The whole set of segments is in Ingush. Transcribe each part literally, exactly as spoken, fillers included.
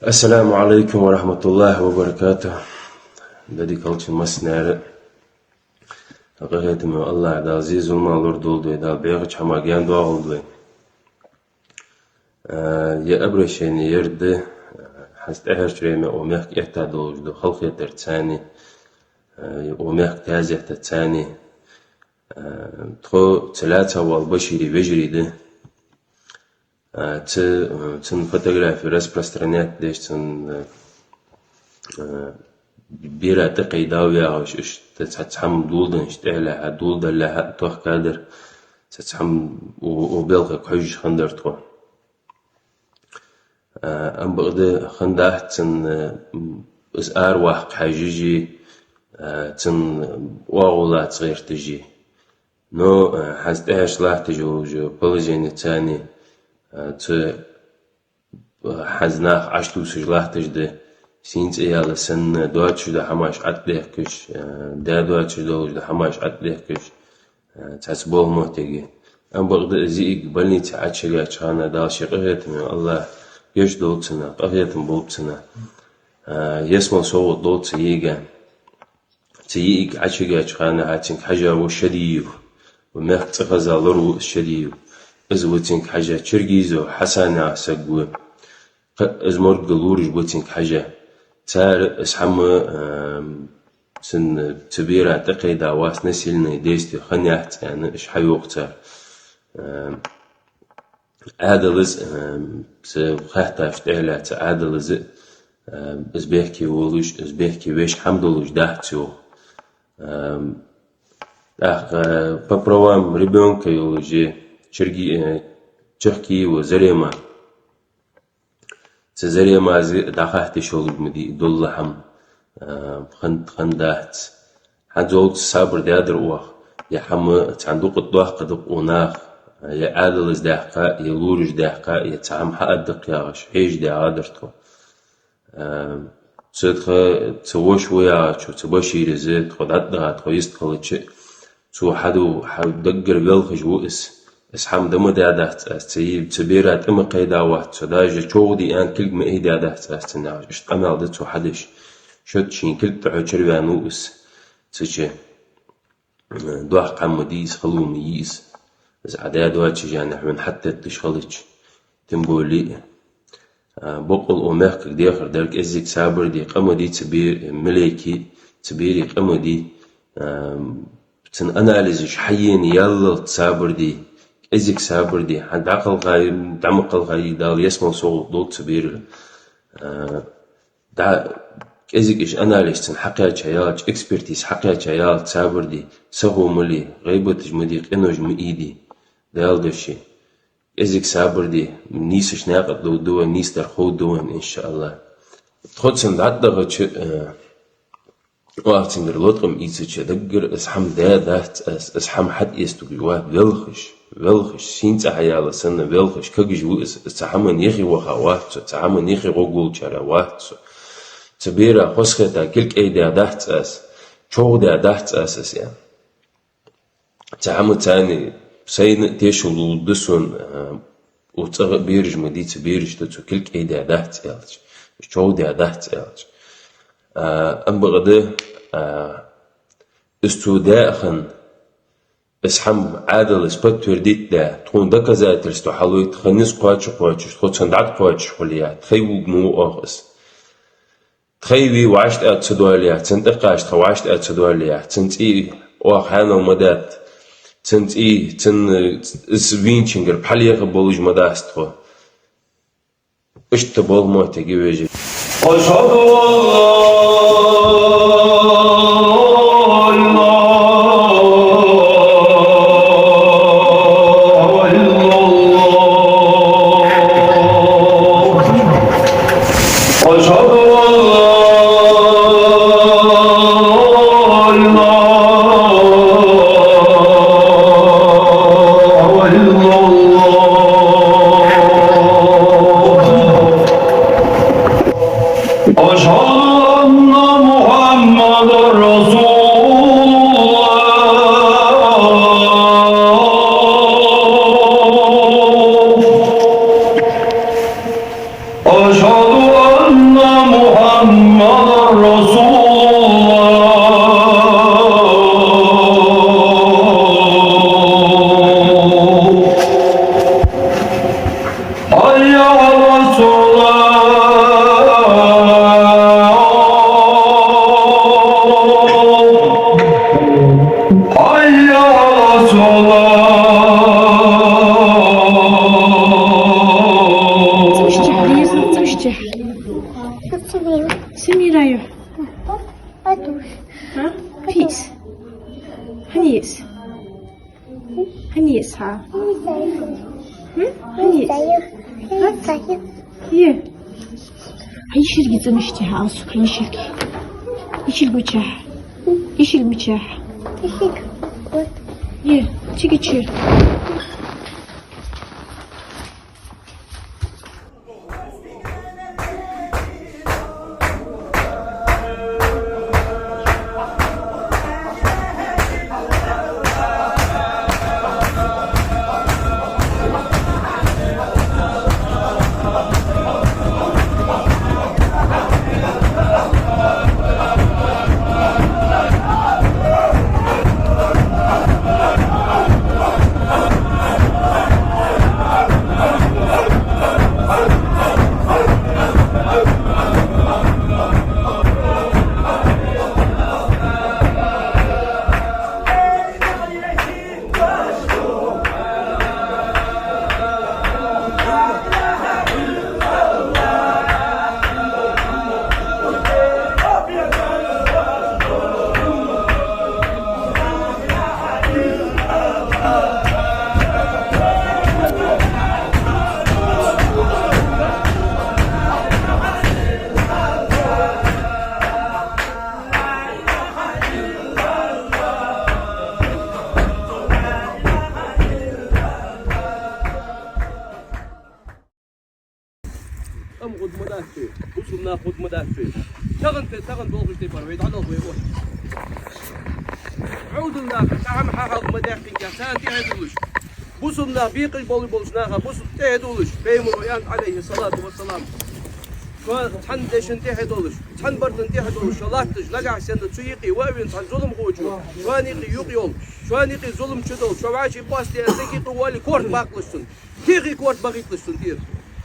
السلام عليكم ورحمة الله وبركاته. Дади калчин массанена. Къахетаме АллахӀ Дала зе-зулам лорадолда вай, Дала бехача хӀамах гаьна доахалда вай. Э, ер обращени ер да, э, хӀанз тӀеххьарча време укх мехка этта долаш да халахетар царна, э, укх мехка таьзета царна. Э, тхо цу лаьца вола Башира вежарий да. Э, цу, э, цун фотографи распространять деш, цун, э, э, бера тӀакхайдав яхаш, иштта цхьацца хӀама доладеннача тӀехьа, доладалалехьа тохкадар, цхьацца хӀама у, у белхе кхожаш хиннадар тхо. Э, ам бакъда хиннадац цун, э, м, из араваккха хьежаш, э, цун оагӀув лаца гӀерташ. Но, э, хӀанз тӀехьа латташ йола положени царна, э, цу, э, хӀанз нах Ӏочутувсаш латташ да, сийна цӀи яла санна, доацаш дола хӀамаш Ӏотдехкаш, э, даь доацаш долаш дола хӀамаш Ӏотдехкаш, э, цхьацца болх моттиге. Ам бакъда из йиӀиг больнице ӀочугӀертача хана Дала ший къахетаме АллахӀ гешт долда цунна, къахетам болба цунна. Э, ялсмала совгӀат долда цу йиӀига. Цу йиӀига ӀочугӀертача хана хьа цунга хьежа ва Шадиев. Укх мехка цӀихеза лор ва из Шадиев. Из ва цунга хьежа, Чиргизов Хьасан яха саг ва. Кхы из моргага лораш ба цунга хьежа. Цар из хӀама, эм, цун, цу бера тӀакхайда вац, насильное действие хиннаяц аьнна, уж хьайоах цар. Эм, Ӏаьдалас, эм, цу хаьттача тӀехьа лаьца Ӏаьдалас, эм, из бехке волаш, из бехке веш хӀама долаш дац йоах. Эм, тӀаккха по правам ребёнка йолаш я Чирги-, э, Чахкиева Зарема. Цу Заремас дӀахатта йиш йолаш ма дий из дола хӀама, э, хинна, хиннадац. ХӀанзалца сабар даьдар оаха, ер хӀама цхьан дукха тӀа доаккхаргда-кх укх наха, э, е Ӏаьдалас даьккха, е лораша даьккха, е цхьа хӀама хьааргда-кх яхаш, хьежаш даьгӀадар тхо. Э, цу тха, цу воша ва яхачо, цу Башира из тхо дӀатӀадаха, тхо йистхилча, цо хьаду, хьа-, даггара велхаш ва из. Из хӀама да ма даьдац аз, цу, цу бера тӀа ма кхайда вац со, даже човхаде аьнна кулг ма айдаьдац аз цунна яхаш, иштта къамаьл да цо хьадеш. Шоаш шийна кулг тӀа хьочура ваьннав из. Цу чу, э, доккха хӀама ма дий из, хало ма йий из. Из Ӏа даь доацаш аьнна хьона хьатетташ хилча. Тем более, а, боккъал укх мехкага дехар дар кӀезига сабар де, къа ма дий цу бе-, мелайке, цу берий къа ма дий, а, цун анализаш хьаена яллалца сабар де, кӀезига сабар де, хьа дӀакхалхай, дӀа ма кхалхай, Дала ялсмала совгӀат долда цу берага. А, дӀа кӀезига уж анализ цун хьакхаьча яллалца, экспертиза хьакхаьча яллалца сабар де, сахо ма ле, гӀийбаташ ма де, къинош ма ийде, Дала даши. КӀезига сабар де, нийсача наькъа тӀа довргда вай, нийсдар ховргда вайна, иншааллахӀ. Тхо цунна дӀатӀадахача, э, оаха цунгара латкъам ийцача, даггара из хӀама даь дац аз, из хӀама хьатӀаэцаргвац, велхаш, велхаш, сийна цӀи хьаяьлча санна велхаш, кагаж ва из, из цу хӀаман юхе ваха вац со, цу хӀаман юхе гӀоргволчарех вац со. Цу бера хозахетта кулг айдаь дац аз, човхадаь дац аз из, аьнна. Цу хӀамаца сайна а тешал лургда сона, а, укх цӀагӀа бераш ма дий, цу берашта цо кулг айдаь дац аьлча, човхадаь дац аьлча. А, ам бакъда, а, из цо даь а хинна, из хӀама Ӏаьдалас подтвердить даь, тхона доказательство хьалойта, тха низ кхоачаш, кхоачаш, тхо цунна дӀатӀакхоачаш хуле а, тхоай вувргма ва оаха из. Тхоай вий вӀаштӀехьа ца доале а, цун тӀакхача тха вӀаштӀехьа ца доале а, цун цӀий оаха хьаьнал ма даьд, цун цӀий, цун, э, из вийначунгара пхьа леха болаш ма дац тхо. Иштта болх моттиге, вежарий. أشهد أن لا إله إلا الله. أشهد أن لا إله إلا الله. أشهد أن محمدا رسول الله. أشهد أن محمد رسول الله. حي على الصلاة. حي على الصلاة. Цымштех, деза, цымштех. Самира ю. А? Пис. Хьанис. Хьанис, хьа? Хм? Хьанис. Хьа? Е. Хьа, йишилга цымштех, хьа, асу, йишилга. Йишилга мичахьа? Йишилга мичахьа? Е, чиги чир. Къам хургдац вай, бусалба нах хургдац вай. Тахан тӀа, тахан болхаш тайпара вай дӀадолх вай оаш. Ӏовдал наха, цхьа хӀама хьахьалха ма даьккхинге, царна тӀехьа долаш. Бусалба нах бекъаш бола, болча наха, бусалба тӀехьа долаш. Пайхамара аьннад, Ӏалайхи ссалату вассалам. Шо цхьан дешан тӀехьа долаш, цхьан бартан тӀехьа долаш шо латташ, нагахьа санна цу юкъе ва а вена цхьан зуламхочо, шоана юкъе юкъ йолаш, шоана юкъе зулам чу долаш, шо вӀаший къоастадаь, сага юкъе вале, корта баккхалаш цунна. Кехий корта бахийталаш цунна тӀера.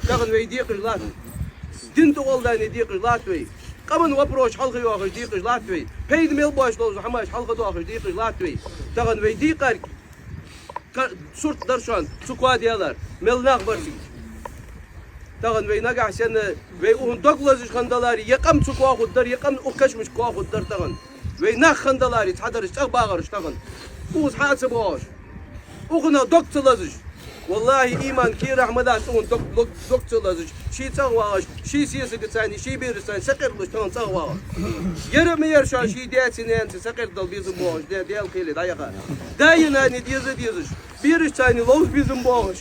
Тахан вай декъаш латт. Дина тӀагӀолла декъаш латт вай. Къаман вопросаш хьалха йоахаш декъаш латт вай. Пайда мел боацаш дола хӀамаш хьалха доахаш декъаш латт вай. Тахан вай декъарг ка-, сурт дар шоана, цу коа делар, мел нах бар цига. Тахан вай нагахьа санна, вай укхун дог лазаш хинна даларе, е къам цу коа хургдар, е къам укх кашамашка коа хургдар тахан. Вай нах хинна даларе, цхьадараш цӀагӀа багӀараш тахан. Укхаза хьа а ца боагӀаш. Укхунах дог ца лазаш. Валлахьи, иман кийрахь ма дац укхун дог, дог, дог ца лазаш. Ший цӀагӀа вагӀаш, ший сесагаца, ший берашца сакъердалуш тахан цӀагӀа вагӀа. Ер а ма яр шоана ший даьца, наьнаца сакъердала безам боагӀаш, Де-, Даьла кхеле дӀаяха. Да е нана деза дезаш, берашца ловза безам боагӀаш.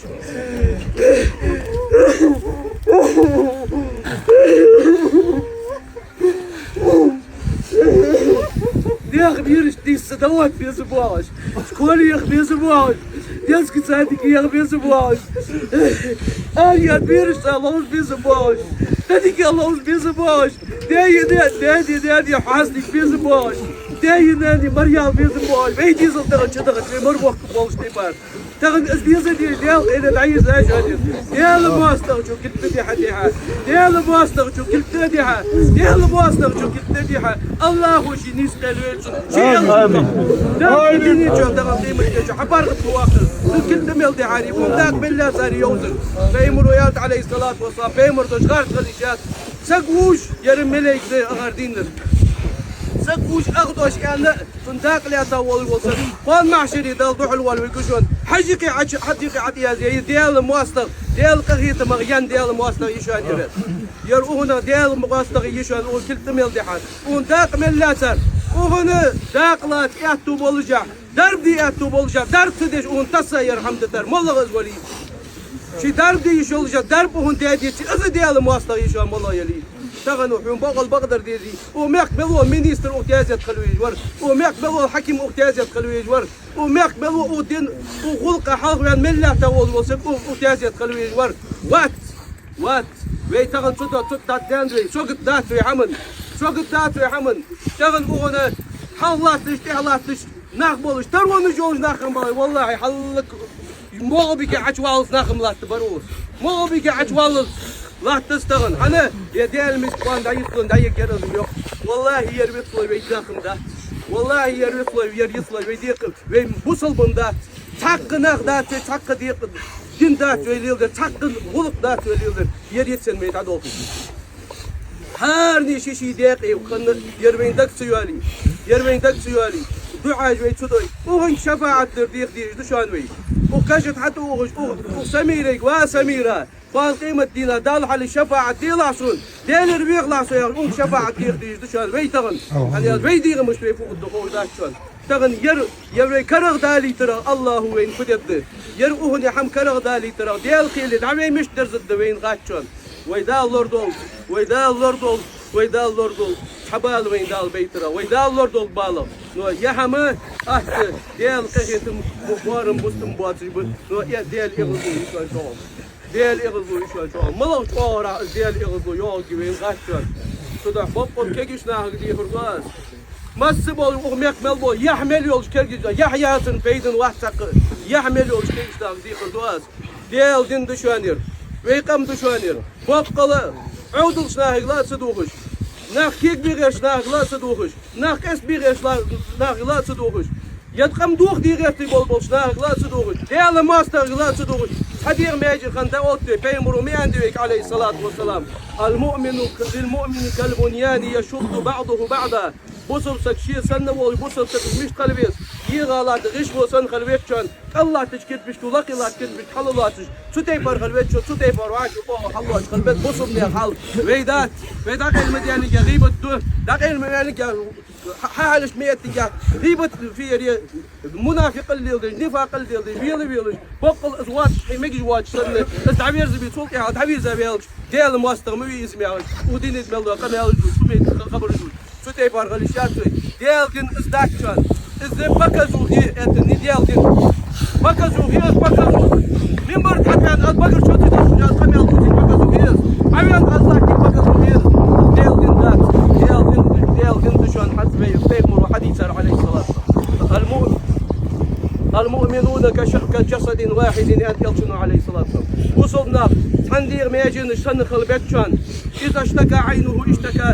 Наьха бераш дисса дӀаотта безам боагӀаш, школе яха безам боагӀаш, детски садике яха безам боагӀаш. Арахьа берашца ловза безам боагӀаш, тадике ловза безам боагӀаш. Даь е даь, даь е даь, хьастик безам боагӀаш. Даь е нана маръяла безам боагӀаш. Вай дезал тахан чудахача, вай мара воккха болаш тайпара. Тахан из деза деза, Даьла кхеле дӀаерза шоана. Даьла моастагӀчо кулг тӀадихьа, дихьа. Даьла моастагӀчо кулг тӀадихьа. Даьла моастагӀчо кулг тӀадихьа. АллахӀо ший нийса кхел йойла цунна. Ший Амин. Амин. Даьла дина чу тахан къематдийнахьа хьа паргӀата вахар. Цун кулг тӀа мел дихьаре, укхун дакъа мел лаьцаре йовзар. Пайхамара аьннад, Ӏалайхи ссалату вассалам, пайхамар дош гӀарт хила йиш яц. Саг вувш, ер малейк да ахар дийнахьа. Саг вувш, ах дош аьнна, цун дакъа лаьца вола вола саг. Кхоана махьшаре Дала духьалвоалавергва шоана. Хьажа юкъе Ӏочу, хьажа юкъе ӀотӀаязъе, ер Даьла моастагӀа, Даьла къахетамах яьнна Даьла моастагӀа я шоана ер. Ер укхунах Даьла моастагӀа я шоана, укхун кулг тӀа мел дихьар. Укхун дакъа мел лаьцар. Укхун дакъа лаца аьттув болашехь, дарба де аьттув болашехь, дарба ца деш укхунна тасса ер хӀама дитар. МоллагӀа из вале. Ший дарба де йиш йолаш, дарба укхунна даь деце, из Даьла моастагӀа я шоана, моллагӀа яле. Тахан хьона бокъонца бакъдар дезий. Укх мехка мел вола министр укх таьзета хила везаш вар. Укх мехка мел вола хьаким укх таьзета хила везаш вар. Укх мехка мел вола укх дина, укх гӀулакха хьалхаваьнна мел лаьтта вола, вола саг укх, укх таьзета хила везаш вар. Вац! Вац! Вай тахан цу тӀа, цу тӀа даьнна вай, сагот дац вай хӀаман, сагот дац вай хӀаман. Тахан укхунна хьалха латташ, тӀехьа латташ нах болаш, таронаш йолаш нах хӀама бале, валлахӀи, хьаллак могӀа бикӀа Ӏочуваллалца нах хӀама латтабар укхаза. МогӀа бикӀа Ӏочуваллалца латтац тахан. ХӀана? Ер Даьла миска кхоана дӀайихлон, дӀаергьяр аз йоах. ВаллахӀи, ер вицлой вай нах хӀама дац. ВаллахӀи, ер вицлой, ер йицлой вай декъа, вай бусалба хӀама дац. Цхьаккха нах дац вай, цхьаккха декъа дин дац вай леладер, цхьаккха гӀулакх дац вай леладер. Ер йицъенна вай дӀадолхаш. ХӀаране ший-ший декъе хинна, ер вайна дага ца йоале, ер вайна дага ца йоале, дуӀаш вай ца дой, укхунга шафаӀат дар деха дезаш да шоана вай. Укх каша тӀа хьатӀаухаш, укх, укх Самирайга: «Ва Самира, кхоана къематдийнахьа Далла хьалхашка шафаӀат делахь сона, Даьлагара вехалахь со», — яхаш, укхунга шафаӀат деха дезаш да шоана вай тахан. ХӀана аьлча вай дегӀамаш вай фу хургда ховш дац шоана. Тахан ер, ер вай карагӀдалийтарах АллахӀа вайна фу дергда? Ер укхунна хӀама карагӀдалийтарах Даьла кхеле дӀа вай мишта дерзаргда вайна хац шоана. Вай Дала лорадолда, вай Дала лорадолда, вай Дала лорадолда. Цхьа бала вайна Дала байтарах, вай Дала лорадолда балах. Но ер хӀама атта Даьла къахетам, бу-, боарам, бустам боацаш ба. Но ер Даьла эгӀазло я шоана чӀоагӀа. Даьла эгӀазло я шоана чӀоагӀа. МалагӀча оагӀорахьа из Даьла эгӀазло йоагӀаргья вайна хац шоана. Цудухьа боккъал кегийча нахага дехар ду аз. Масса бола укх мехка мел бола, яхь мел йолча кегийча, яхь яцар пайда вац цхьаккха, яхь мел йолча кегийча нахага дехар ду аз. Даьла дин да шоана ер, вай къам да шоана ер. Боккъала Ӏовдалча нахага ла а ца дувгӀаш, нах кегабе гӀертача нахага ла а ца дувгӀаш, нах къестабе гӀертача ла-, нахага ла а ца дувгӀаш, е къам дохаде гӀерташ бола, болча нахага ла а ца дувгӀаш, Даьла моастагӀашка ла а ца дувгӀаш. Цхьа дегӀа маьже хинна дӀаотт вай, пайхамаро ма аьннадий вайга, Ӏалайхи ссалату вассалам: «المؤمن للمؤمن كالبنيان يشد بعضه بعضا». Бусалба саг ше санна волча бусалба сагага мишта хила веза, егӀа латта гӀишло санна хила веза шоана, кӀал латтача кирпишка, лакхе латта кирпишка хьаллоацаш, цу тайпара хила веза шо, цу тайпара вӀаши оагӀув хьаллоацаш хила беза бусалба наьха хьал. Вай дац, вай дӀакъайла ма даьннадий гӀийбат ду, дӀакъайла ма ваьннадий, хьа-, хьахьалаш ма эттадий гӀийбат, фу яр е, мунафикъал леладеш, нифакъал леладеш, вела велаш, боккъал из воацаш, хьай мегаш воацаш санна, из дӀаверзабе, цул тӀехьагӀа дӀавийрза ваьлча, Даьла моастагӀа ма вий из, ма яхаш, укх дунен тӀа мел дола къамаьлаш дувцаш, хӀама хабараш дувцаш. Цу тайпара хила йиш яц вай. Даьла дин из дац шоана. Из показуха я, это не Даьла дин. Показуха я из, показуха. Минбар тӀа хьатӀавена аз багара чу ца деш, аз къамаьл дувцаш показуха я из. Хьавена аз латте показуха я из. Даьла дин дац. Даьла дин, Даьла дин да шоана хьац вай, пайхамаро хьадийцар, Ӏалайхи ссалату вассалам. المؤ-، المؤمنون كش-، كجسد واحد, аьннад Элчано, Ӏалайхи ссалату вассалам. Бусалба нах цхьан дегӀа маьженаш санна хила беза шоана. إذا اشتكى عينه اشتكى،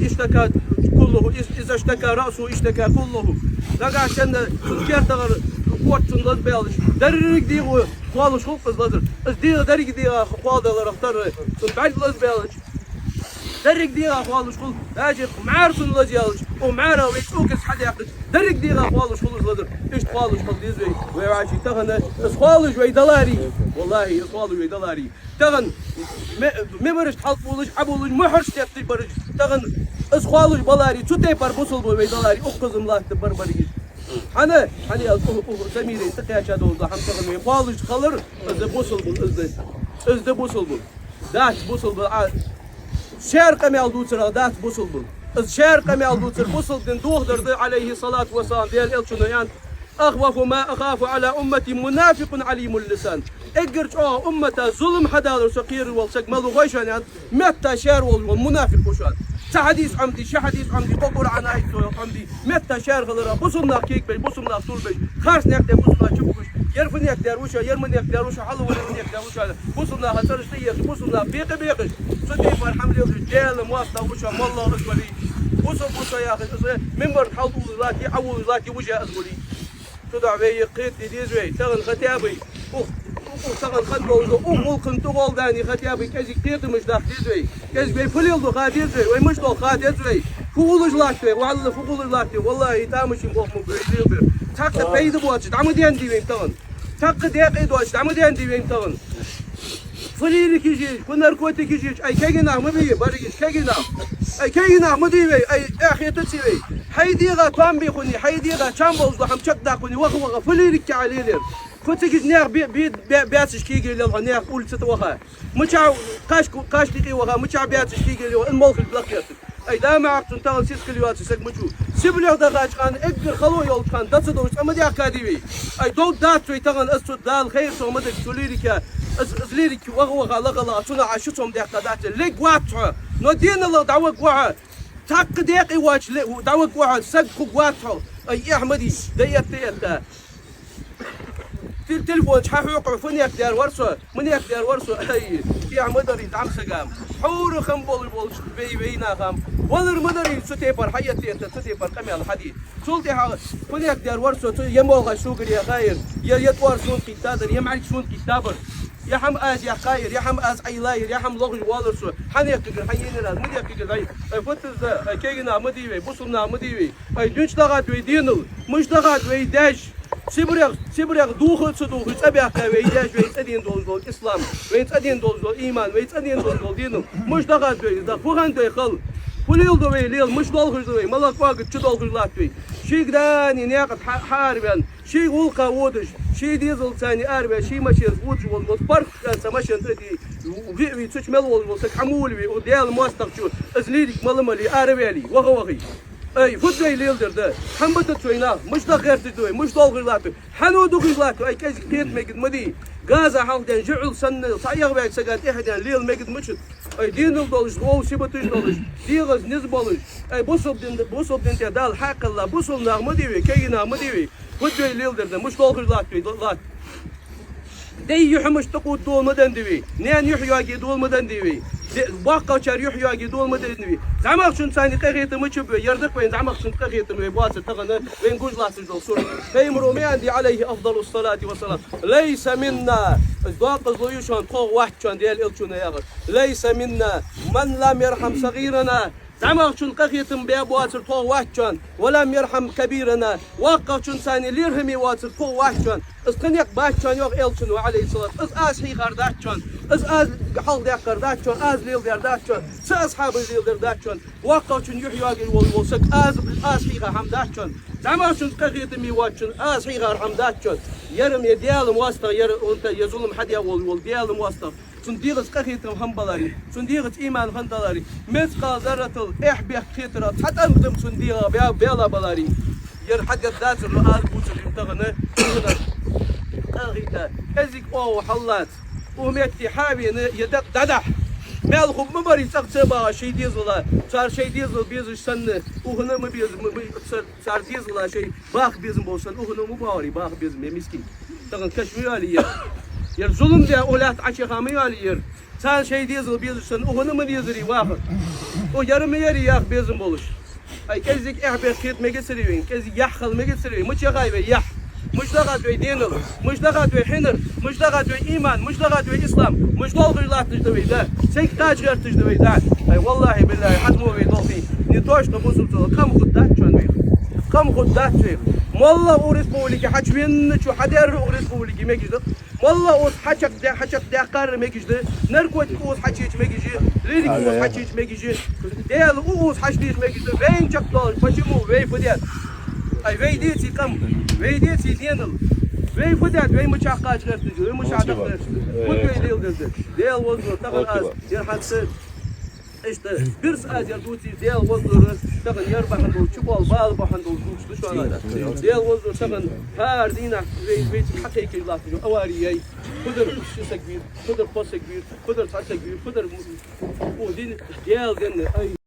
اشتكى كله، إذا اشتكى رأسه اشتكى كله. Нагахьа санна цун кертагӀа кот цун лазабаьлча, деррига дегӀо кхоалаш хул-кх из лазар. Из дегӀ деррига дегӀа кхоаладаларах тарра, цун бӀарг лазабаьлча, деррига дегӀа кхоалаш хул. Даже мӀара цун лазаяьлча, укх мӀарах вай цӀокаш хьадаьккхача, деррига дегӀа кхоалаш хул из лазар. Иштта кхоалаш хила деза вай, вай вӀаши тахан. Из кхоалаш вай даларе, валлахӀи, из кхоалаш вай даларе. Тахан ме-, мимбарашка хьалтӀабувлаш, Ӏобувлаш, мухьараш тетташ бараш. Тахан из кхоалаш баларе, цу тайпара бусалба вай даларе, укхаза ма латта бар баргаш. ХӀана, хӀана аьлча укх, укх Самирай тӀакхаьча дола хӀама тахан вай кхоалаш хилар, из да бусалба, из да, из да бусалба. Дац бусалба, а, шаьра къамаьл дувцарах дац бусалба. Из шаьра къамаьл дувцар бусалба дин дохадар да, Ӏалайхи ссалату вассалам, Даьла Элчано аьннад: «أخوف ما أخاف على أمتي منافق عليم اللسان». Эггара чӀоагӀа уммата зулам хьадалар со кхерар вола саг малув хой шоана, аьннад, метта шаьра волаш вола мунафикъ ва шоана. Цхьа хьадис Ӏомаде, ши хьадис Ӏомаде, кхо Къуръан аят Ӏомаде, метта шаьра хиларах, бусалба нах кегабеш, бусалба нах турбеш, харц наькъа тӀа бусалба нах чубугаш, ер фу наькъа тӀара ва шоана, ер ма наькъа тӀара ва шоана, хьалвала ер ма наькъа тӀара ва шоана, бусалба наха цӀераш тӀаехаш, бусалба нах бекъа бекъаш, цу тайпара хӀама леладеш, Даьла моастагӀа ва шоана, моллагӀа из вале. Бусалба ва со яхаш, из минбар тӀа хьалтӀавувлаш латте, Ӏовувлаш латте, вижа из вале. Цудухьа вай кхетаде деза вай, тахан хотя бы, укх, укх тахан хинна долаш дола, укх гӀулакха тӀагӀолла даьнна хотя бы кӀезига кхетамаш даккха деза вай. КӀезига вай фу леладу ха деза вай, вай мишта долх ха деза вай. Фу хулаш латт вай, валлахӀи, фу хулаш латт вай, валлахӀи, тамашийна болх ма бу вай лелабер. Цхьаккха пайда боацаш дӀа ма даьннадий вайна тахан. Цхьаккха декъе доацаш дӀа ма даьннадий вайна тахан. Фу лирикаш еш, фу наркотикаш еш, ай, кегий нах ма бий, баргаш, кегий нах. Ай, кегий нах ма дий вай, ай, эхь хетаций вай. Хьай дегӀа тоам бе хьона, хьай дегӀа чам болаш дола хӀама чакхдаккха хьона, ваха-ваха фу лирика тӀа лелаер. Фу цига наьха бе-, бе-, бе-, баьцаш кегаелла хьо, наьха улица тӀа ваха. Мичахьа кхаш-, кхаш дикъе ваха, мичахьа баьцаш кегаелла хьо, ин молхаш лакхъяьртиг. Ай, да ма Ӏа цунна тахан сискал йоацаш саг ма вий. Сиблех дахача хана, эггара хало йолча хана, дац долаш цӀа ма даьхкадий вай. Ай, довргдац вай тахан, аз цу Дала хайра сох ма дагӀа цу лирика. Из, из лирика ваха-ваха, лаха-лаха, цунах Ӏа ши цом дехка дац, лег вац хьо. Но денал дӀаваг ва хьо. Цхьаккха декъий воацаш ле-, дӀаваг ва хьо, саг хургвац хьо. Ай, эхь ма дий, да этта, этта. Тел-, телефон чу хьахьокхаш, фу никъ даьр вар со, ма никъ даьр вар со, ай, эхь ма дарий, зӀамсагам. Хьура хам болаш болча вай, вайнахам. Валар ма дарий, цу тайпара хьаэтта, этта, цу тайпара къамаьл хьаде. Цул тӀехьагӀа фу никъ даьр вар со, цу е молхаш сога яхар, е, е тӀоара сона кхийттадар, е маӀарг сона кхийттабар. Е хӀама аз яьккхаяр, е хӀама аз Ӏайиллаяр, е хӀама лохаш воаллар со. Хьанехкагар хьаенар аз, ма дехкагар хьай. Ай, фу тӀа да, ай, кегий нах ма дий вай, бусалба нах ма дий вай. Ай, дуьнча дӀагӀадвей денал, муш дӀагӀадвей даьш. Сибрех, Сибрех духа а ца дувхаш, цӀабаьхка вай даьш, вай цӀадена долаш дола ислам, вай цӀадена долаш дола иман, вай цӀадена долаш дола денал. Муш дӀагӀадвей, да фу хандой хала. Фу леладу вай лела, муш долхаш да вай, малагӀа кӀоагаш чу долхаш латт вай. Шийга дани наькъа тӀа хьа-, хьаараваьнна, ший гӀулакха водаш, ший дезалца араваьнна, ший машенаца водаш вола, вот парк аьнна цхьа машен тӀа тӀий, виъ вий, цу чу мел волаш вола саг хьа ма валий вай, укх Даьла моастагӀчо, из лирика мала-мала араваьлий, ваха-вахий. Ай, фуд вай леладер да? ХӀама ба тац вай нах, муш даха гӀерташ да вай, муш долхаш латт вай, хьан духаш латт вай, ай, кӀезига кхета мегаргда ма дий. Газа хьалхадаьнна жуӀал санна, цхьа эгӀаваьча сагана тӀехьадаьнна лела мегаргда мачуд. Ай, денал долаш, вов сибаташ долаш, дегӀаца низ болаш. Ай, бусалба дин, бусалба дин тӀа Дала хьакхелла, бусалба нах ма дий вай, кегий нах ма дий вай. Фуд вай леладер да, муш долхаш латт вай, латт. Даьй юхьмаш тӀакхувда дола ма деннад вай, наьна юхь йоаге дола ма деннад вай, де-, боккхагӀчар юхь йоаге дола ма деннад вай. ЗӀамагӀчунца къахетам ма чуб вай, ер да-кх вайна зӀамагӀчунца къахетам вай боацар тахан, вайна гуш латташ дола сурт. Пайхамара ма аьннадий, عليه أفضل الصلاة والسلام: «ليس منا», из доккхазло я шоана, тхох вац шоана, Даьла Элчано яхар. «ليس منا من لم يرحم صغيرنا». ЗӀамагӀчунна къахетам беш боацар тхох вац шоана, «ولم يرحم كبيرنا», воккхагӀчунца лерхӀаме воацар тхох вац шоана. Из тха никъ бац шоана, йоах Элчано, عليه الصلاة. Из аз хьийхар дац шоана, из аз хьалхадаьккхар дац шоана, аз леладер дац шоана, са асхьабаша леладер дац шоана. ВоккхагӀчун юхь йоаге вола, вола саг аз, аз хьийха хӀама дац шоана. ЗӀамагӀчунца къахетаме воацачунна аз хьийхар хӀама дац шоана. Ер-м е Даьла моастагӀа, ер, ер зулам хьадаь вола, вола Даьла моастагӀа. Цун дегӀаца къахетам хиннабаларе, цун дегӀаца иман хиннадаларе, мискъал зарратал эхь-бехк хетарах цхьа тӀам-м цун дегӀах баь-, баьлабаларе, ер хьадергдацар аз бувцар тахан, тахан къахетам, кӀезига оагӀув хьаллаца. Укх метте хьавена, е дакъа дӀадахьа. Маьл хургба ма барий цӀагӀа ца багӀаш шоай дезала, цар шоай дезал безаш санна, укханна ма беза, ма, ма, цар, цар дезала шоай баха безам болаш санна, укханна ма боагӀарий баха безам, е мискин. Тахан каша ма йоалий ер. Ер зулам даь укх лаьтта Ӏочуяха ма йоалий ер. Царна шоай дезал безаш санна, укханна ма дезарий вахар. Укх ер ма ярий яха безам болаш. Ай, кӀезига эхь-бехк хета мегацарий вайна, кӀезига яхь хила мегацарий вайна. Мича яхай вай яхь? Муш дахад вай денал, муш дахад вай хьинар, муш дахад вай иман, муш дахад вай ислам, муш долхаш латташ да вай да, сага кхача гӀерташ да вай да. Ай, валлахӀи-биллахӀи, хьазмо вай долхий, не то что бусалба, къам хургдац шоана вайх. Къам хургдац вайх. МоллагӀа укх республике хьачувенначо хьадаьр укх республике мегаш да. МоллагӀа укхаза хьачакхда-, хьачакхдаьккхар мегаш да. Наркотик укхаза хьачуеча мегаш я, лирика укхаза хьачуеча мегаш я. Даьла укхаза хьачудеча мегаш да. Вайна чакхдоалаш, почему? Вай фу даьд? Ай, вай деций къам? Вай деций денал? Вай фу даьд? Вай мичахьа кхача гӀерташ да? Вай мичахьа даха гӀерташ да? Фуд вай леладер да? Даьла возлур, тахан аз ер хӀанз Иштта бирса аз ер дувцар, Даьла возлура, тахан ер бахьан долаш, чубоал бала бахьан долаш дувцаш да шоана. Даьла возлура, тахан хӀара дийнахьа вай, вайцига хьакхайкаш латташ да авари яй. Фу дар ши саг вийра, фу дар пхо саг вийра, фу дар цхьа саг вийра, фу дар укх дина Даьла денна, ай,